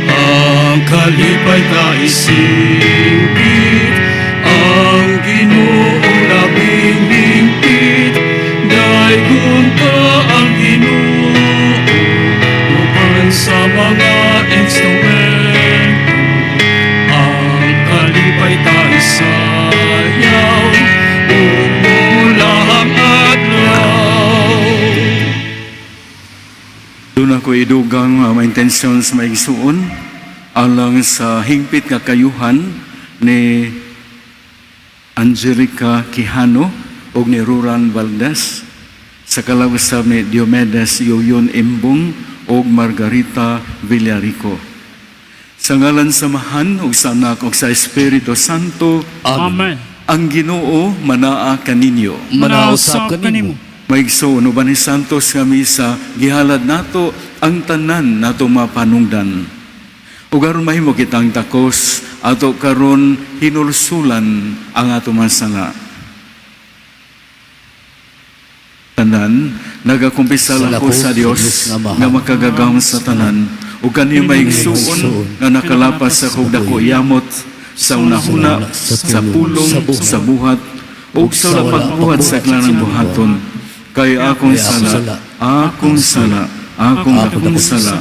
Ang kalipay ta isingkit, ang Ginoo labing hingpit. Daygon ta ang Ginoo uban sa mga instrumento. Ang kalipay ta isayaw ug mulahang adlaw. Duna koy idugang mga intentions, mga igsuon, alang sa hingpit nga kayuhan ni Angelica Quijano ug ni Ruran Valdez, sa kalawsab ni Diomedes Yoyon Imbong ug Margarita Villarico. Sa ngalan sa Amahan ug sa Anak ug sa Espiritu Santo. Amen. Ang Ginoo manaa kaninyo. Manaa usab kanimo. Mga igsoon, uban ni Santos nga misa, gihalad nato ang tanan nato mapanungdan. Ug aron mahimo kitang takos, ato karon hinulsulan ang ato mga sala. Tanan, nagakumpisal Sala ako ko sa sa Dios Dios nga Amahan. Nga makagagahom sa tanan ug kaniyo, mga igsuon, nga nakalapas sa kog dako yamot sa hunahuna, sa pulong, sa buhat ug sa wala pagbuhat sa klarong buhaton. Kay akong sala, akong sala, akong dakong sala.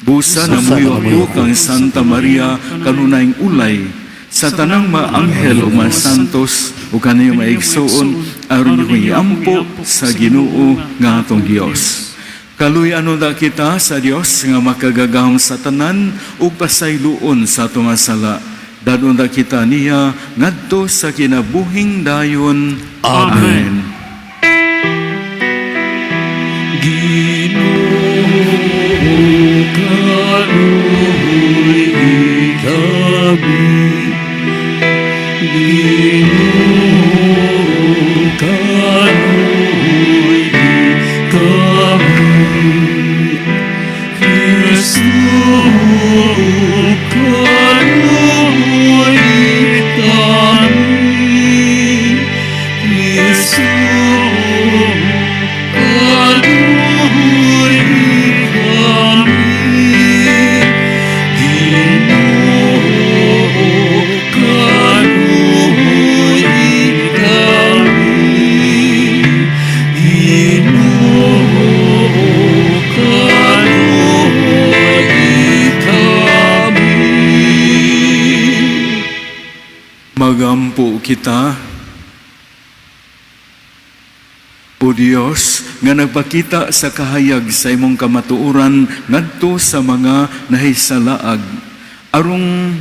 Busa namuyo ako kang Santa Maria, kanunayng ulay, sa tanang mga anghel ug mga santos ug kaniyo, mga igsuon, aron ko iampo sa Ginoo nga atong Dios. Kaluy-an unta kita sa Dios nga makagagahom sa tanan ug pasayloon sa atong mga sala. Dad-on ta kita niya ngadto sa kinabuhing dayon. Amen. Ginoo, kaluy kami. Ginoo, kaluy kami. Kristo, kaluy kami. Kristo, kaluy kami. Ginoo, kaluy kami. Ginoo, kaluy kami. Magampo kita. O Dios, nga nagpakita sa kahayag sa imong kamatuoran ngadto sa mga nahisalaag, arong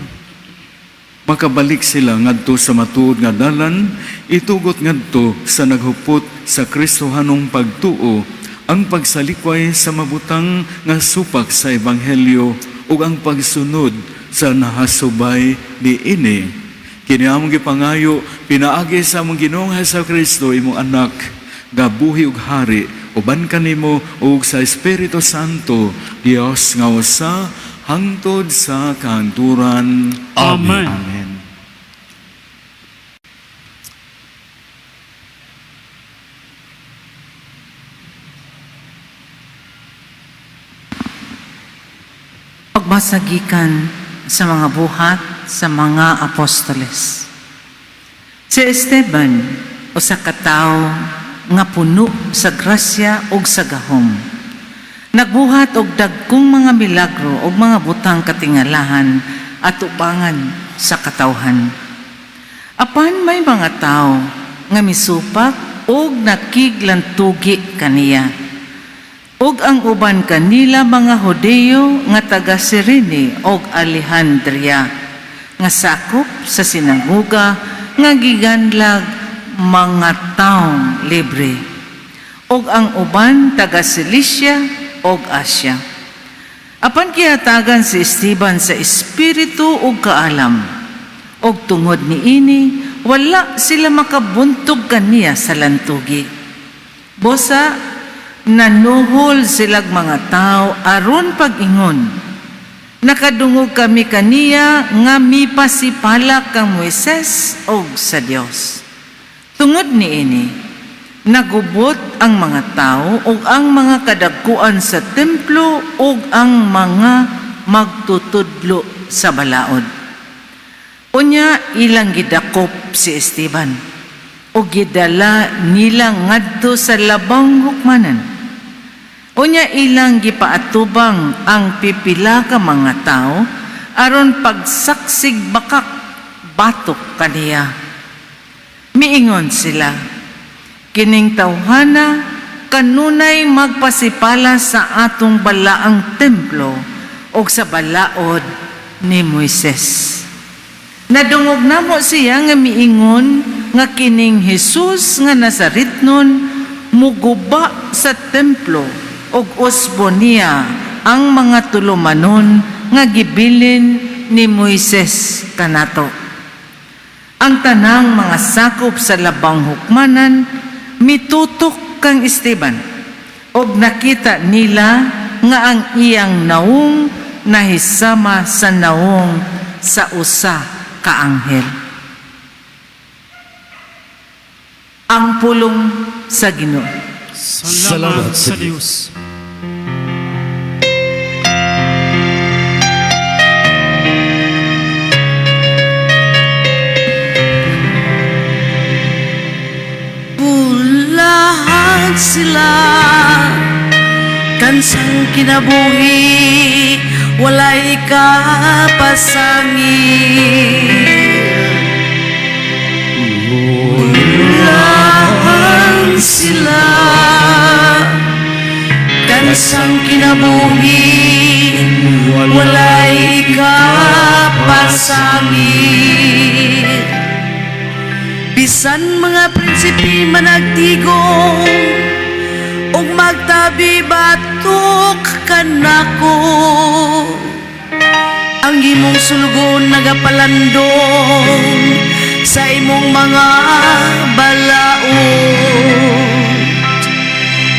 makabalik sila ngadto sa matuod nga dalan, itugot ngadto sa naghupot sa Kristohanong pagtuo ang pagsalikway sa mabutang nga supak sa ebanghelyo ug ang pagsunod sa nahasubay niini. Kini among gipangayo pinaagi sa among Ginoong Hesus Kristo, imong anak, nga buhi ug hari uban kanimo ug sa Espiritu Santo, Dios nga usa hangtod sa kahangturan. Amen. Amen. Pagbasa gikan sa mga Buhat sa mga Apostoles. Si Esteban, usa ka tawo nga puno sa grasya ug sa gahom, nagbuhat og dagkong mga milagro ug mga butang katingalahan at ubangan sa katawhan. Apan may mga tawo nga misupak ug nakiglantugi kaniya. Ug ang uban kanila mga Hudiyo nga taga Cirene og Alejandria nga sakop sa sinagoga nga giganlag Mga Taong Libre. Ug ang uban taga Cilicia ug Asia. Apan gihatagan si Esteban sa espiritu ug kaalam. Ug tungod niini, wala sila makabuntog kaniya sa lantugi. Busa nanuhol silag mga tao aron pag-ingon, "Nakadungog kami kaniya nga mipasipala kang Moises og sa Dios." Tungod niini, Nagubot ang mga tao ug ang mga kadagkuan sa templo ug ang mga magtutudlo sa balaod. Unya ilang gidakop si Esteban ug gidala nila ngadto sa labang hukmanan. Unya ilang gipaatubang ang pipila ka mga tao aron pagsaksig bakak batok kaniya. Miingon sila, "Kining tawhana kanunay magpasipala sa atong balaang templo ug sa balaod ni Moises. Nadungog namo siya nga miingon nga kining Jesus nga Nazaretnon muguba sa templo ug usbon niya ang mga tulumanon nga gibilin ni Moises kanato." Ang tanang mga sakop sa labang hukmanan mitutok kang Esteban ug nakita nila nga ang iyang naong nahisama sa naong sa usa ka anghel. Ang pulong sa Ginoo. Salamat sa Dios. Bulahan sila, kansang kinabuhi, walay kapasangil. Bulahan sila, kansang kinabuhi, walay kapasangil. Bisan mga prinsipe managtigong ug magtabi batok kanako, ang imong sulugon nagapalandong sa imong mga balaod.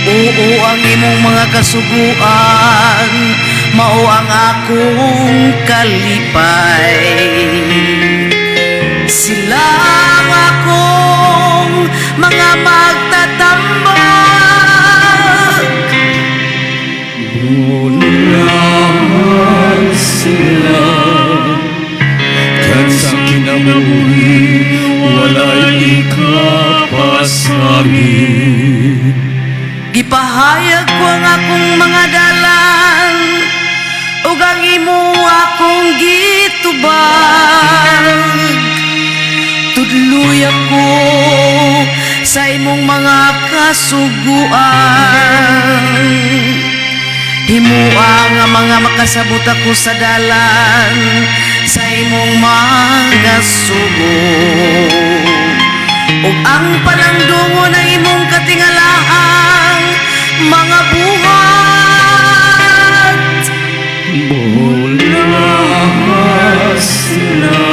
Oo, ang imong mga kasuguan mao ang akong kalipay. Sila ang akong mga magtatambak. Bulahan sila, kansang kinabuhi, walay ikapasangil. Gipahayag ko ang akong mga dalan ug ang imo akong gitubag. Tudloy ako sa imong mga kasuguan. Himua nga mga makasabot ako sa dalan sa imong mga sugo. Ug ang palandungon ng imong katingalahang mga buhat. Bulahan sila,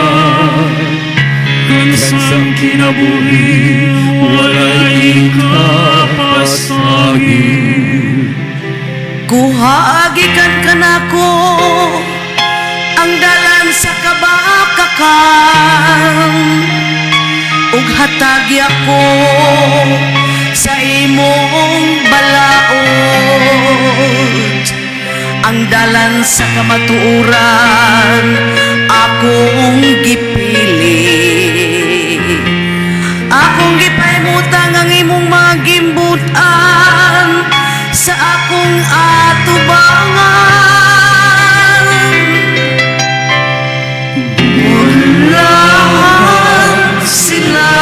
kansang kinabuhi, walay ikapasangil. Kuha gikan kanako ang dalan sa kabakakan ug hatagi ako sa imong balaod. Ang dalan sa kamatuoran akong gipili. Akong gipahimutang ang imong mga gimbutan sa akong atubangan. Bulahan sila,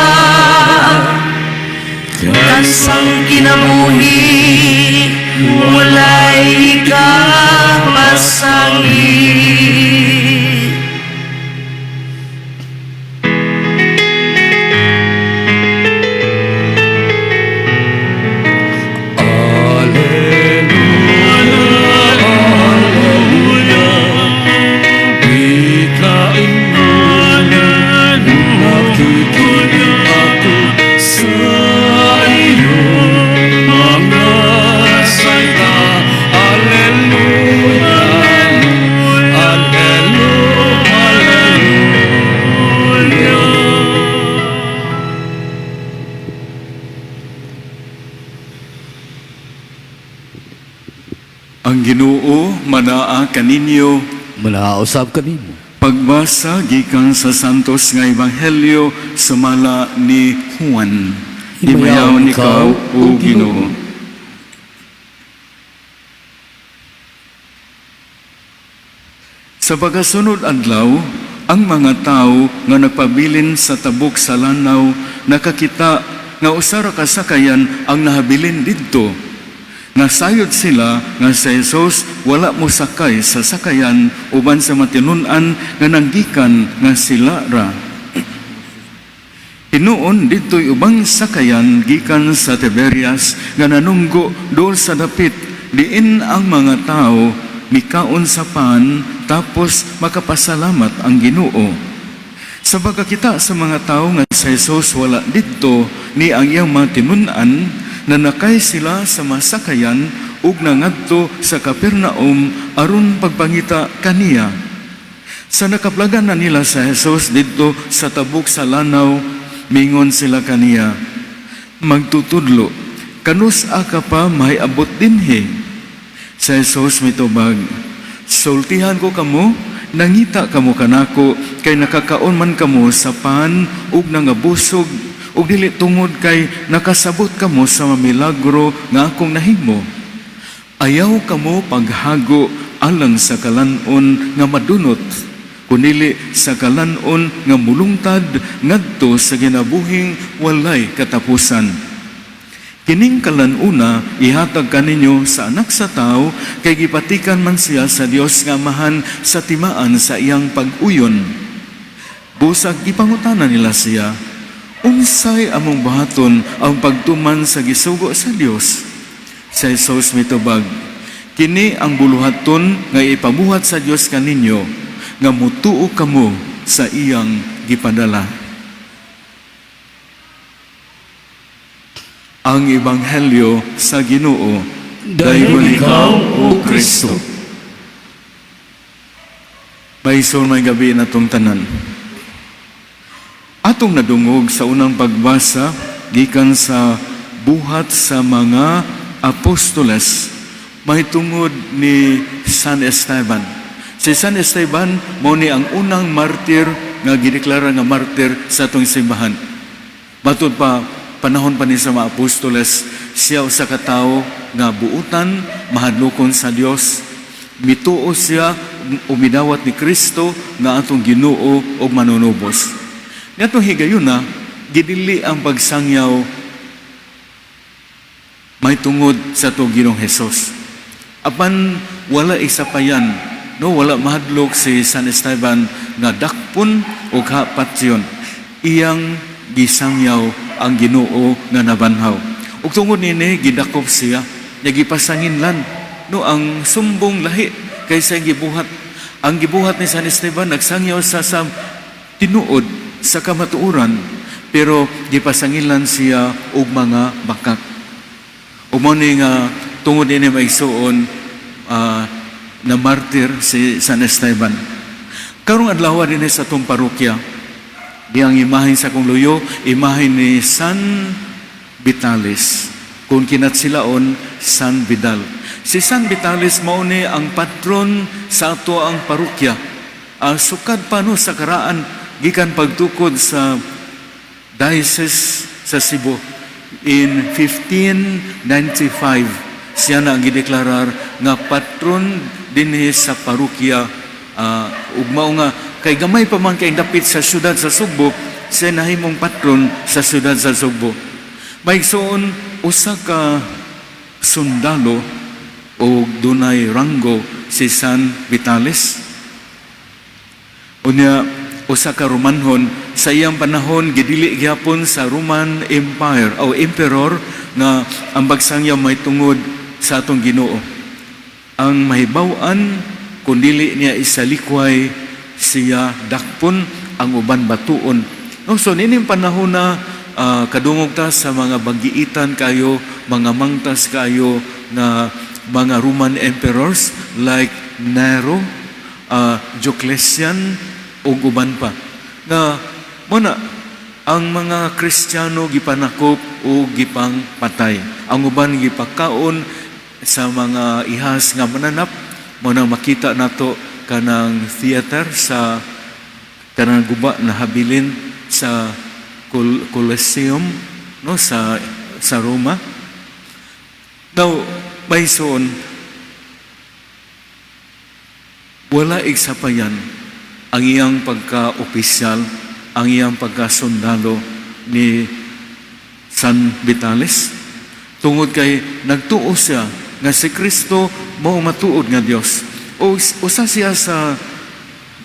kansang kinabuhi, walay kapasangil. Ginoo, manaa kaninyo. Manaa usab kanimo. Pagbasa gikan sa Santos nga Ebanghelyo sumala ni Juan. Himayaon ikaw, o Ginoo. Sa pagkasunod adlaw, ang mga tao nga nagpabilin sa tabok sa lanaw nakakita nga usa ra ka sakayan ang nahabilin didto. Nasayod sila nga si Jesus wala mosakay sa sakayan uban sa matinun-an nga nanggikan nga sila ra. Hinuon didto'y ubang sakayan gikan sa Tiberias nga nanunggo duol sa dapit diin ang mga tao mikaon sa pan tapos makapasalamat ang Ginoo. Sa pagkakita sa mga tao nga si Jesus wala didto ni ang iyang mga tinun-an, nanakay sila sa masakayan ug nangadto sa Capernaum aron pagpangita kaniya. Sa nakaplagan na nila sa Jesus didto sa tabok sa lanaw, mingon sila kaniya, "Magtutudlo, kanus-a ka pa mahiabot dinhi?" Sa Jesus mitubag, "Sultihan ko kamo, nangita kamo kanako kay nakakaon man kamo sa pan ug nangabusog, ug dili tungod kay nakasabot kamo sa milagro nga akong nahimo. Ayaw kamo paghago alang sa kalanon nga madunot, kunili sa kalanon nga mulungtad ngadto sa kinabuhing walay katapusan. Kining kalan-una ihatag kaninyo sa Anak sa Tao kay gipatikan man siya sa Dios nga Amahan sa timaan sa iyang pag-uyon." Busag gipangutana nila siya, "Unsay among buhaton ang pagtuman sa gisugo sa Dios?" Sa Jesus mitubag, "Kini ang buluhaton nga ipabuhat sa Dios kaninyo, nga mutuo kamo sa iyang gipadala." Ang Ebanghelyo sa Ginoo. Daygon ikaw, O Kristo. Maisol may gabi na itong tanan. Atong nadungog sa unang pagbasa gikan sa Buhat sa mga Apostoles mahitungod ni San Esteban. Si San Esteban mao ni ang unang martir nga gideklara nga martir sa atong simbahan. Matud pa panahon pa ni sa mga apostoles, siya usa ka tawo nga buutan, mahadlokon sa Dios. Mituo siya umidawat ni Kristo nga atong Ginoo ug manunubos. Ngadtong higayuna, gidili ang pagsangyaw mahitungod sa atong Ginoong Hesus. Apan wala isapayan, no, wala mahadlok si San Esteban nga dakpon o kapatyon. Iyang gisangyaw ang Ginoo nga nabanhaw. Ug tungod nini gidakop siya, nya gipasanginlan, no, ang sumbong lahi kaysa gibuhat. Ang gibuhat ni San Esteban, nagsangyaw sa tinuod, sa kamatuoran, pero gipasangilan siya og mga bakak. Ug mao ni nga tungod ini, maigsuon, na martir si San Esteban. Karong adlaw dinhi sa atong parokya, di ang imahen sa akong luyo, imahen ni San Vitalis. Kung kinatsilaon, San Vidal. Si San Vitalis mao ni ang patron sa ato ang parokya. Sukad pa, no, sa karaan gikan pagtukod sa Diocese sa Cebu in 1595, siya na ang gideklarar nga patron dinhi sa parokya, ug mao nga kay gamay pa man kay dapit sa syudad sa Sugbo, siya nahimong patron sa syudad sa Sugbo. Maigsoon, usa ka sundalo o dunay ranggo si San Vitalis. Unya usa ka Romanhon sa iyang panahon, gidili gyapon sa Roman Empire o emperor nga ang pagsangyaw mahitungod sa atong Ginoo. Ang mahibaw-an, kung dili niya isalikway siya, dakpon ang uban, batuon. No, so nining panahon na kadungog ta sa mga bagiitan kayo, mga mangtas kayo na mga Roman emperors like Nero, Diocletian ug uban pa. Nga mo na ang mga Kristiyano gipanakop o gipangpatay. Ang uban gipakaon sa mga ihas nga mananap mo nang makita nato kanang theater sa kanang guba na habilin sa Colosseum, no, sa Roma. Now, mga igsoon, wala igsapayan ang iyang pagka-opisyal, ang iyang pagkasundalo ni San Vitalis. Tungod kay nagtuo siya nga si Kristo mao matuod nga Dios. O usa siya sa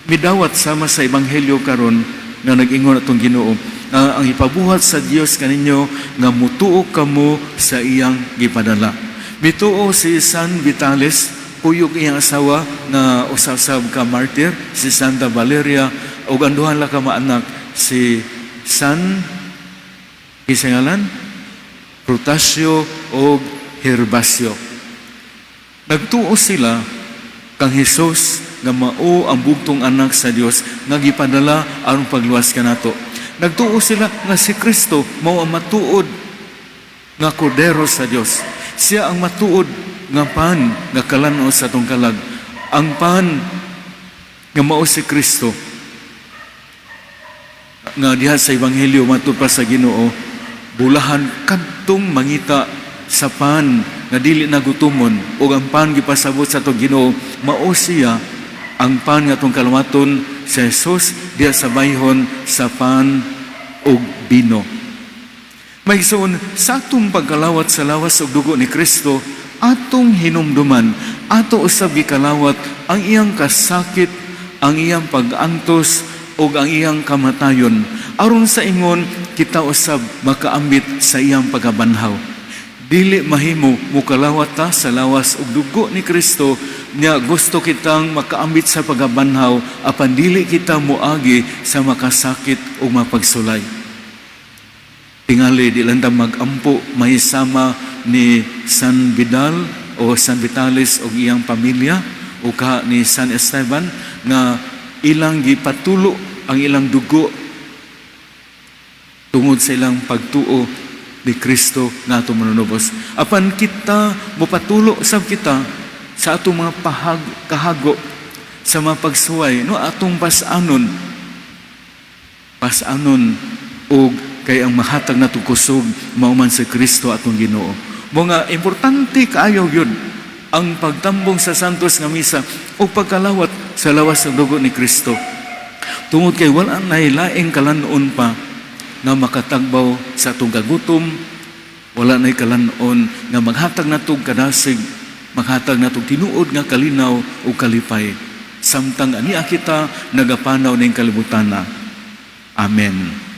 midawat sama sa ebanghelyo karon nga nag-ingon atong Ginoo nga ang ipabuhat sa Dios kaninyo nga mutuo kamo sa iyang gipadala. Mituo si San Vitalis kuyog iyang asawa nga usa-usab ka martyr si Santa Valeria ug ang duha lang ka maanak si San kisangalan Protasio o Gervasio. Nagtuo sila kang Hesus nga mao ang bugtong anak sa Dios nga gipadala aron pagluwas kanato. Nagtuo sila nga si Kristo mao ang matuod nga kordero sa Dios. Siya ang matuod nga pan nga kalan-on sa atong kalag. Ang pan nga mao si Kristo nga diha sa ebanghelyo matud pa sa Ginoo, bulahan kadtong mangita sa pan nga dili na gutomon, ug ang pan gipasabot sa atong Ginoo mao siya ang pan nga atong kalawaton si Jesus diha sa bayhon sa pan ug bino. Mga igsoon, sa atong pagkalawat sa lawas ug dugo ni Kristo, atong hinumduman, ato usab gikalawat ang iyang kasakit, ang iyang pag-antos ug ang iyang kamatayon, aron sa ingon kita usab makaambit sa iyang pagkabanhaw. Dili mahimo mukalawat ta sa lawas ug dugo ni Kristo nya gusto kitang makaambit sa pagkabanhaw apan dili kita moagi sa makasakit ug mapagsulay. Tingali di lang ta magampo mahisama ni San Vidal o San Vitalis og iyang pamilya o ka ni San Esteban nga ilang gipatulo ang ilang dugo tungod sa ilang pagtuo ni Kristo nga atong manunubos. Apan kita mopatulo sab kita sa atong mga kahago sa mga pagsuway, no, atong pasanon og kay ang mahatag natong kusog mao man si Kristo atong Ginoo. Mga importante kaayo gyud ang pagtambong sa Santos nga Misa o pagkalawat sa lawas ng dugo ni Kristo. Tungod kay wala nay laing kalan-on pa nga makatagbaw sa atong kagutom, wala nay kalan-on nga maghatag natong kadasig, maghatag natong tinuod nga kalinaw o kalipay. Samtang ania kita nagapanaw ning kalibutana. Amen.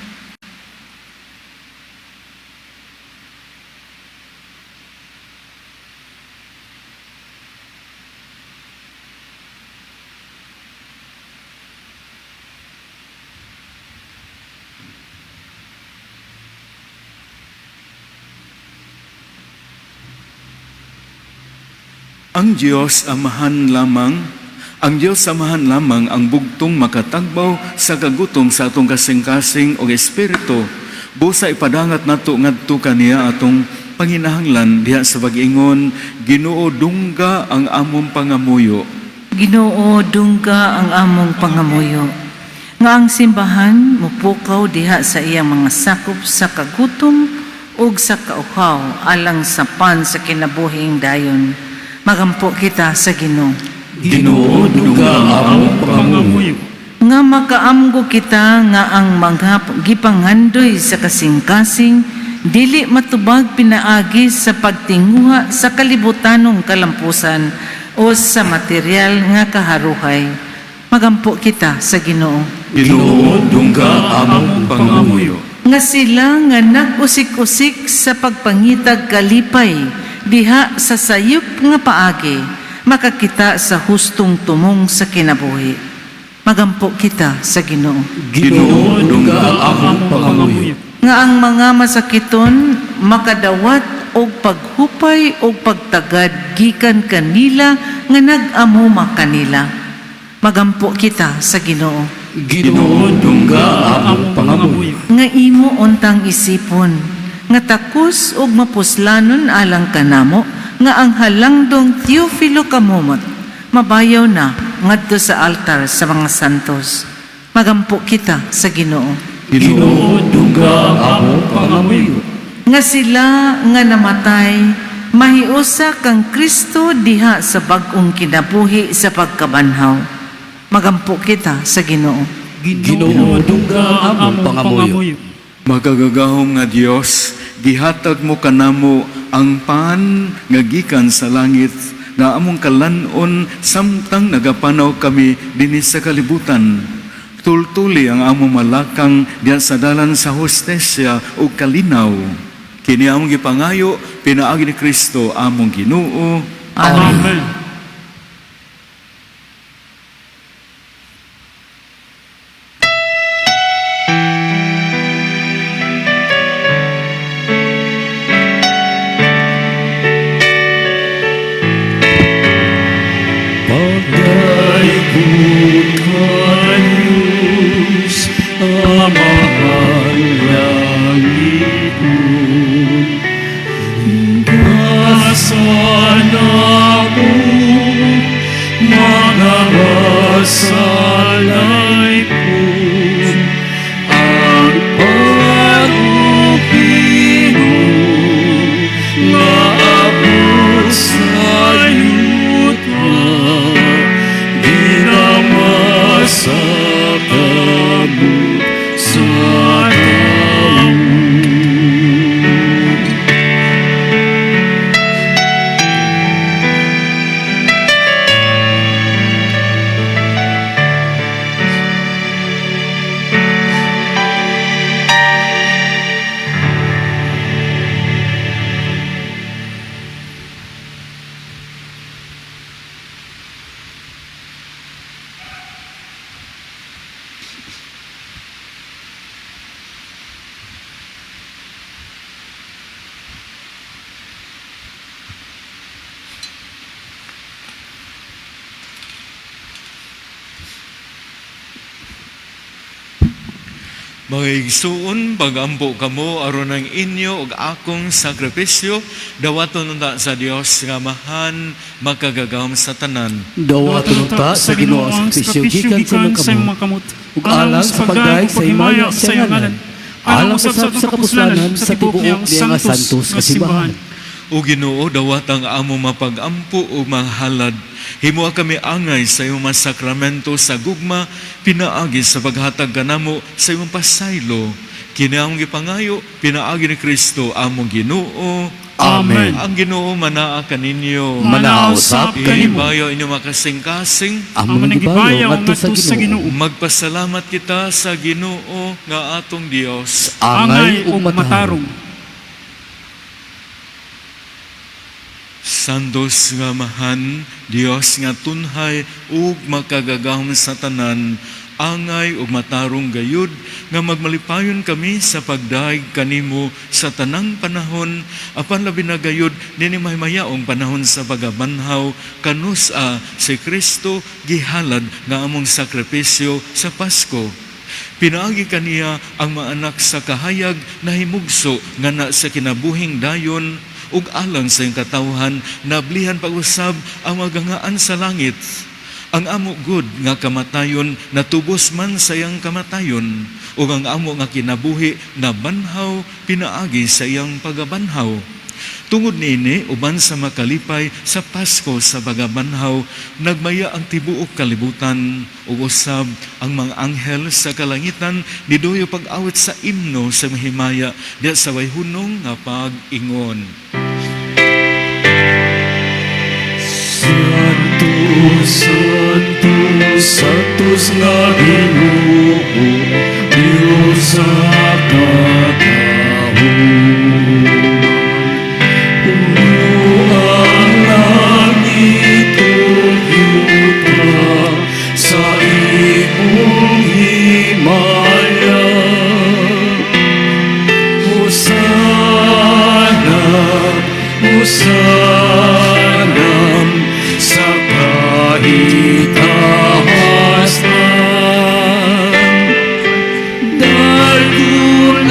Ang Diyos Amahan lamang, ang Diyos Amahan lamang ang bugtong makatagbaw sa kagutom sa atong kasing-kasing o espiritu. Busa ipadangat nato ngadto kaniya atong panginahanglan diha sa pag-ingon, Ginoo, dungga ang among pangamuyo. Ginoo, dungga ang among pangamuyo. Nga ang simbahan mupukaw diha sa iyang mga sakop sa kagutom ug sa kauhaw alang sa pan sa kinabuhing dayon. Magampo kita sa Ginoo. Ginoo, dungga ang among pangamuyo. Nga makaamgo kita nga ang mga gipanghandoy sa kasing-kasing dili matubag pinaagi sa pagtinguha sa kalibutanong kalampusan o sa material nga kaharuhay. Magampo kita sa Ginoo. Ginoo, dungga ang among pangamuyo. Nga sila nga nag-usik-usik sa pagpangitag kalipay diha sa sayop nga paagi makakita sa hustong tumong sa kinabuhi. Magampo kita sa Ginoo. Ginoo, dungga ang among pangamuyo. Nga ang mga masakiton makadawat og paghupay og pagtagad gikan kanila nga nag-amuma kanila. Magampo kita sa Ginoo. Ginoo, dungga ang among pangamuyo. Nga imo untang isipon nga takos ug mapuslanon alang kanamo nga ang halangdong Teofilo Camomot mabayaw na ngadto sa altar sa mga santos. Magampo kita sa Ginoo. Ginoo, dungga ang among pangamuyo. Nga sila nga namatay mahiusa kang Kristo diha sa bag-ong kinabuhi sa pagkabanhaw. Magampo kita sa Ginoo. Ginoo, dungga ang among pangamuyo. Makagagahom nga Dios, gihatag mo kanamo ang pan nga gikan sa langit nga among kalan-on samtang nagapanaw kami dinhi sa kalibutan. Tultuli ang among malakang diha sa dalan sa hostesya ug kalinaw. Kini among gipangayo pinaagi ni Kristo among Ginoo. Amen. Pagdaigong kanyus, Amahan langiton. Kasana ko, mga masalay po, ang parupino nga abot sa yuta, ginama sa kamot sa tawo. Mga igsuon, pagampo kamo aron ang inyo ug akong sakripisyo, dawaton unta sa Dios nga Amahan, makagagahom sa tanan. Dawaton unta sa Ginoo ang sakripisyo gikan sa imong kamot, ug alang sa pagdayeg sa himaya sa iyang ngalan, alang usab sa kapuslanan sa tibuok niya nga santos nga simbahan. O Ginoo, dawat ang amo mapagampo o manghalad. Himoa kami angay sa iyong mga sakramento sa gugma, pinaagi sa paghatag kanamo sa imong pasaylo. Kini among gipangayo, pinaagi ni Kristo among Ginoo. Amen. Ang Ginoo manaa kaninyo. Manaa usab kanimo. Ibayo inyo makasing-kasing. Among gibayo ngadto sa Ginoo. Magpasalamat kita sa Ginoo nga atong Dios. Angay ug matarong. Santos nga Amahan, Dios nga tunhay ug makagagahom sa tanan, angay ug matarong gayud nga magmalipayon kami sa pagdayeg kanimo sa tanang panahon, apan labi na gayud nini mahimayaong panahon sa pagabanhaw kanus-a si Kristo gihalad nga among sakripisyo sa Pasko. Pinaagi kaniya ang mga anak sa kahayag na himugso nga na sa kinabuhing dayon ug alang sa iyang katawhan nablihan pag-usab ang magangaan sa langit. Ang amo gud nga kamatayon natubos man sa iyang kamatayon ug ang amo nga kinabuhi nabanhaw pinaagi sa iyang pagabanhaw. Tungod niini uban sa makalipay sa Pasko sa pagabanhaw, nagmaya ang tibuok kalibutan ug usab ang mga anghel sa kalangitan niduyo pag-awit sa imno sa mahimaya diha sa way hunong nga pag-ingon. Santo, Santo, Santos nga Ginoo, Diyos sa katawhan. Puno ang langit ug yuta sa imong himaya. Hosana, Hosana sa kahitaasnan. Dayon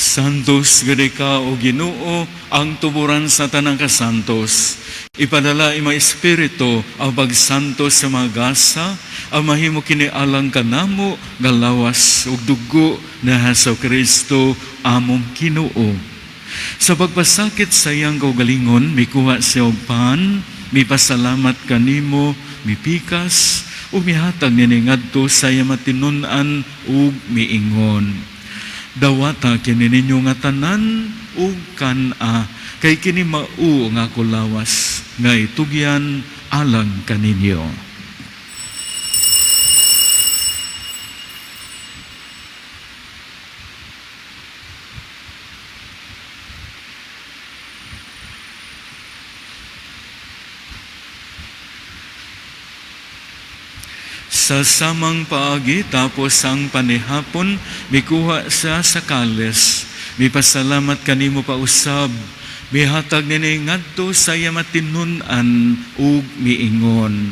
Santos gud ka, o Ginoo, ang tuburan sa tanang kasantos. Ipadala imong Espiritu ang pagsantos sa mga gasa, ang mahimo kini alang kanamo nga lawas ug dugo ni Hesus Kristo among Ginoo. Sa pagpasakit sa iyang kaugalingon, mikuha siya og pan, mipasalamat kanimo, mipikas, ug mihatag niini ngadto sa iyang matinud-an ug miingon: "Dawata kini ninyo nga tanan ug kan-a, kay kini mao ang ako lawas nga itugyan alang kaninyo." Sa samang paagi, tapos ang panihapon, mikuha siya sa kalis. Mipasalamat kanimo pausab, mihatag nini ngadto sa iya matinud-an ug miingon: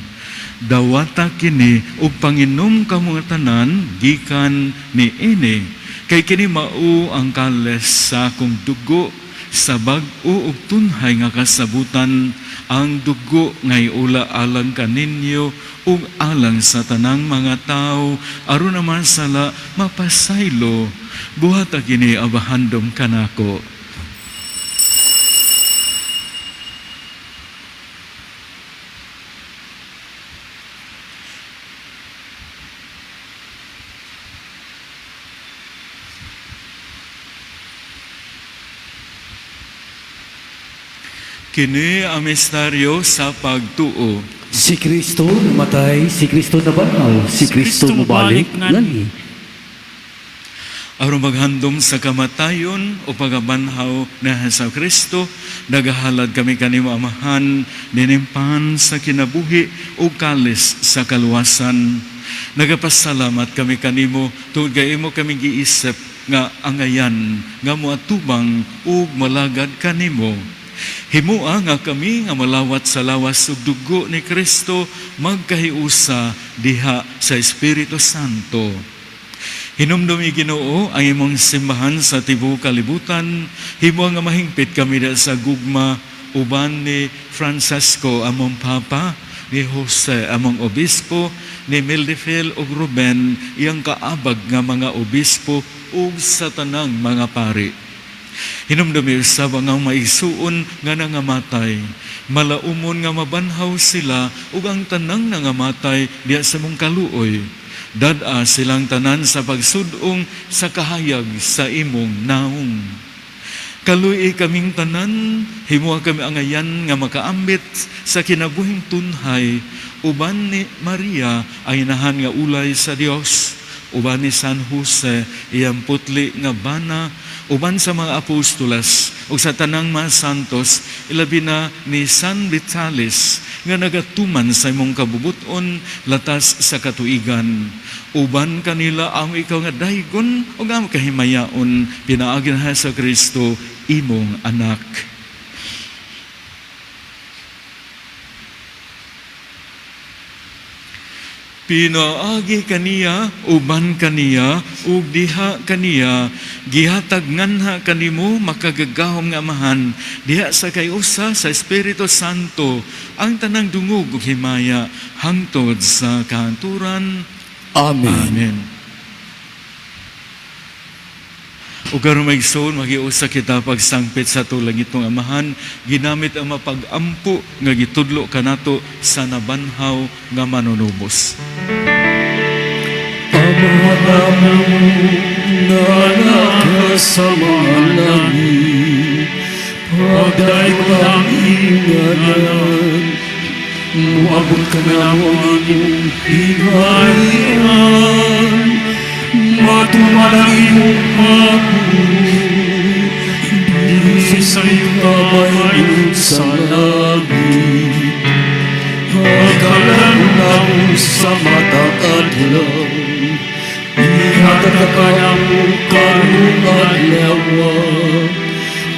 "Dawata kini ug panginom kamo nga tanan gikan niini, kay kini mao ang kalis sa akong dugo sa bag-o ug tunhay nga kasabutan, ang dugo nga iula alang kaninyo ug alang sa tanang mga tawo aron naman sala mapasaylo. Buhata kini abahandom kanako." Kini ang misteryo sa pagtuo. Si Kristo namatay, si Kristo nabanhaw, si Kristo mobalik nganhi. Aron maghandom sa kamatayon o pagabanhaw ni Hesus Kristo, nagahalad kami kanimo, Amahan, nining pan sa kinabuhi o kalis sa kaluwasan. Nagapasalamat kami kanimo tungod kay imo kami giisip nga angayan nga moatubang ug malagad kanimo. Himua nga kami nga malawat sa lawas ug dugo ni Kristo magkahiusa diha sa Espiritu Santo. Hinumdumi, Ginoo, ang imong simbahan sa tibuok kalibutan. Himua nga mahingpit kami diha sa gugma uban ni Francisco among Papa, ni Jose among Obispo, ni Mildefel ug Ruben iyang kaabag nga mga obispo ug sa tanang mga pari. Hinumdumi usab ang among maigsuon nga nangamatay. Malaumon nga mabanhaw sila ug ang tanang nangamatay diha sa imong kaluoy. Dad-a silang tanan sa pagsud-ong sa kahayag sa imong naong. Kaluy-i kaming tanan, himua kami angayan nga makaambit sa kinabuhing tunhay, uban ni Maria ang inahan nga ulay sa Dios, uban ni San Jose iyang putli nga bana, uban sa mga apostoles ug sa tanang mga santos, ilabi na ni San Vitalis nga nagatuman sa imong kabubuton latas sa katuigan. Uban kanila ang ikaw nga daygon ug ang kahimayaon pinaagi ni Hesus Kristo imong anak. Pinaagi kaniya, uban kaniya, ug diha kaniya, gihatag nganha kanimo makagagahom nga Amahan, diha sa kay-usa sa Espiritu Santo, ang tanang dungog ug himaya hangtod sa kahangturan. Amen. Amen. Ug karon, mga igsoon, maghiusa kita pagsangpit sa atong langitnong Amahan, ginamit ang mapag-ampo nga gitudlo kanato sa nabanhaw nga manunubos. Ama namo nga naa sa mga langit, pagdaygon ang imong ngalan, muabot kanamo ang imong gingharian, matuman ang imong pabuot, dinhi sa yuta mayon sa langit. Pagkalan namo sa matag adlaw, ihatag kanamo karong adlaw,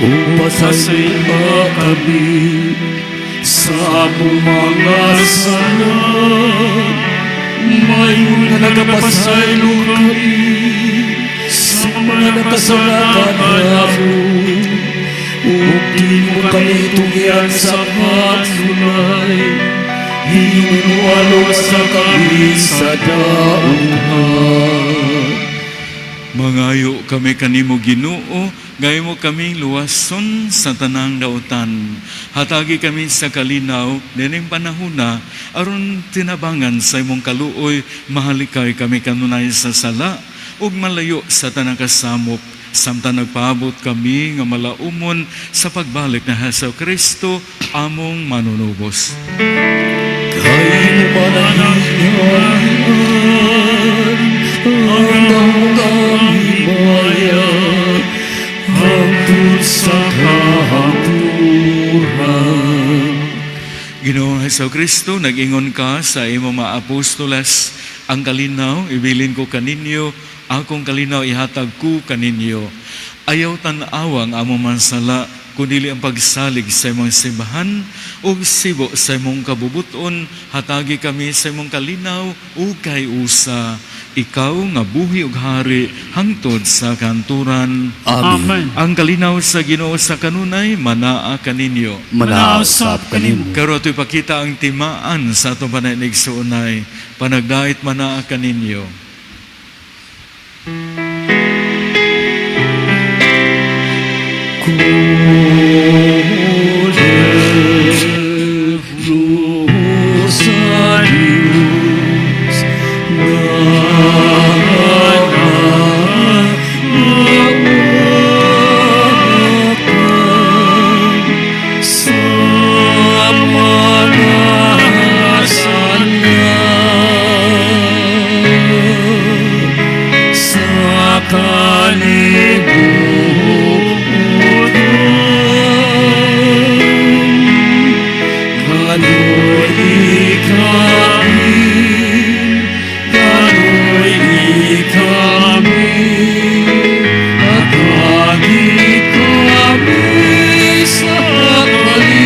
ug pasayloa kami sa among mga sala, mayon nga nagapasaylo kami sa mga nga nakasala kanamo, ug di mo kami tugyan sa pagsulay, hinualo sa kami sa dauhan. Mangayo kami kanimo, Ginoo, gaymo kaming luwason sa tanang dautan. Hatagi kami sa kalinaw nining panahona aron tinabangan sa imong kaluoy mahalikay kami kanunay sa sala ug malayo sa tanang kasamok samtang nagpaabot kami nga malaumon sa pagbalik na Hesus Kristo among manunubos. Kay mananghiharian ang damugang himaya hangtod sa kahangturan. Ginoong Hesus Kristo, nag-ingon ka sa imong mga apostoles, "Ang kalinaw ibilin ko kaninyo, akong kalinaw ihatag ko kaninyo." Ayaw tan-awa ang among mga sala, kundi ang pagsalig sa imong simbahan ug sibo sa imong kabubuton, hatagi kami sa imong kalinaw ug kay-usa. Ikaw nga buhi ug hari hangtod sa kahangturan. Amen. Amen. Ang kalinaw sa Ginoo sa kanunay manaa kaninyo. Manaa usab kanimo. Karon ato ipakita ang timaan sa atong pananigsuonay. Panagdait manaa kaninyo. Sa Diyos na sa mga sala sa kalibutan. Kaloy kami, kaloy kami, hatagi kami sa kalinaw.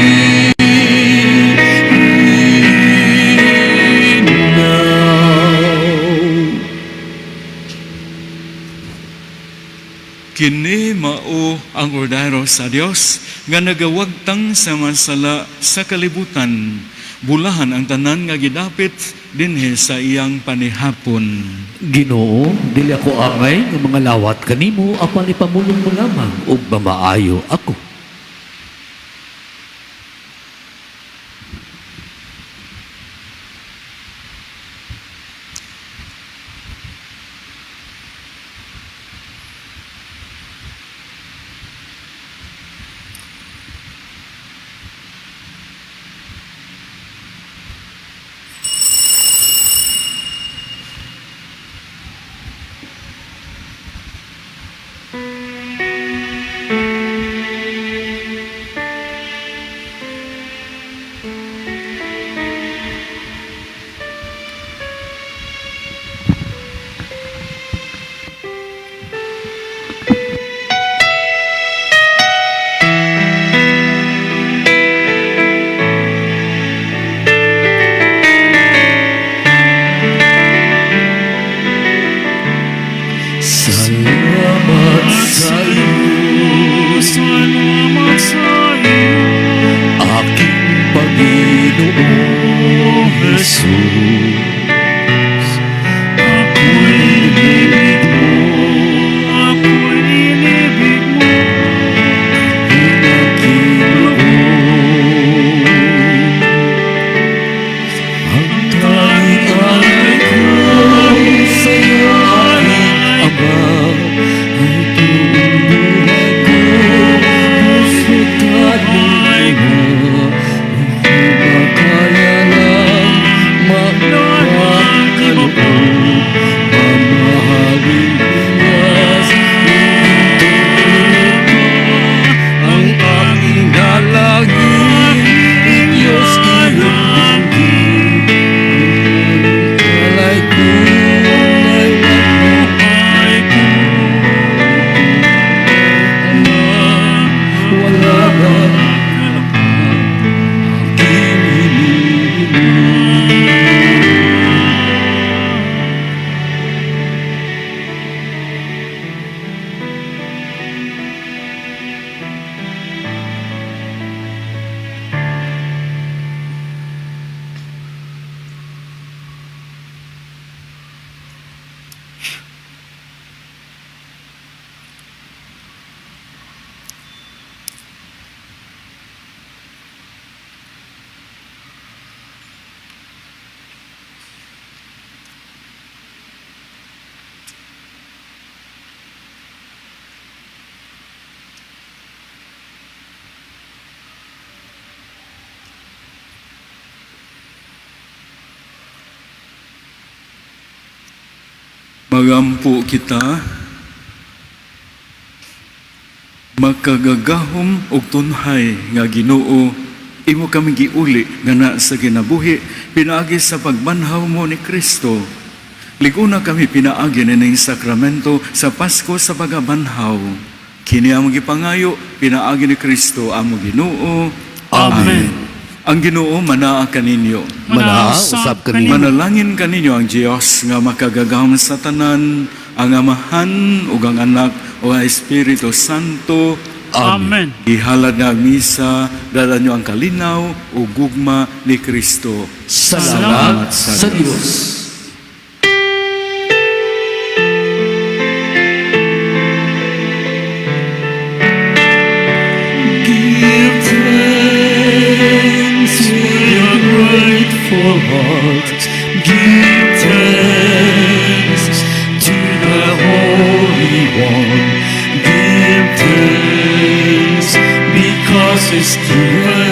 Kini mao ang kordero sa Dios nga nagawagtang sa mga sala sa kalibutan. Bulahan ang tanan nga gidapit dinhi sa iyang panihapon. Ginoo, dili ako angay nga mangalawat kanimo apan ipamulong mo lamang ug mamaayo ako. Magampo kita. Makagagahom og tunhay nga Ginoo, imo kami giuli ngana sa kinabuhi pinaagi sa pagbanhaw mo ni Kristo. Lig-una kami pinaagi nining sakramento sa Pasko sa pagabanhaw. Kini among gipangayo pinaagi ni Kristo among Ginoo. Amen. Ang Ginoo manaa kaninyo. Manaa usab kaninyo. Manalangin kaninyo ang Dios nga makagagahom sa tanan, ang Amahan ug ang Anak ug ang Espiritu Santo. Amen. Gihalad nga ang misa, dala nyo ang kalinaw ug gugma ni Kristo. Salamat sa Dios. Give thanks with a grateful heart. Give thanks to the Holy One. Give thanks because He's given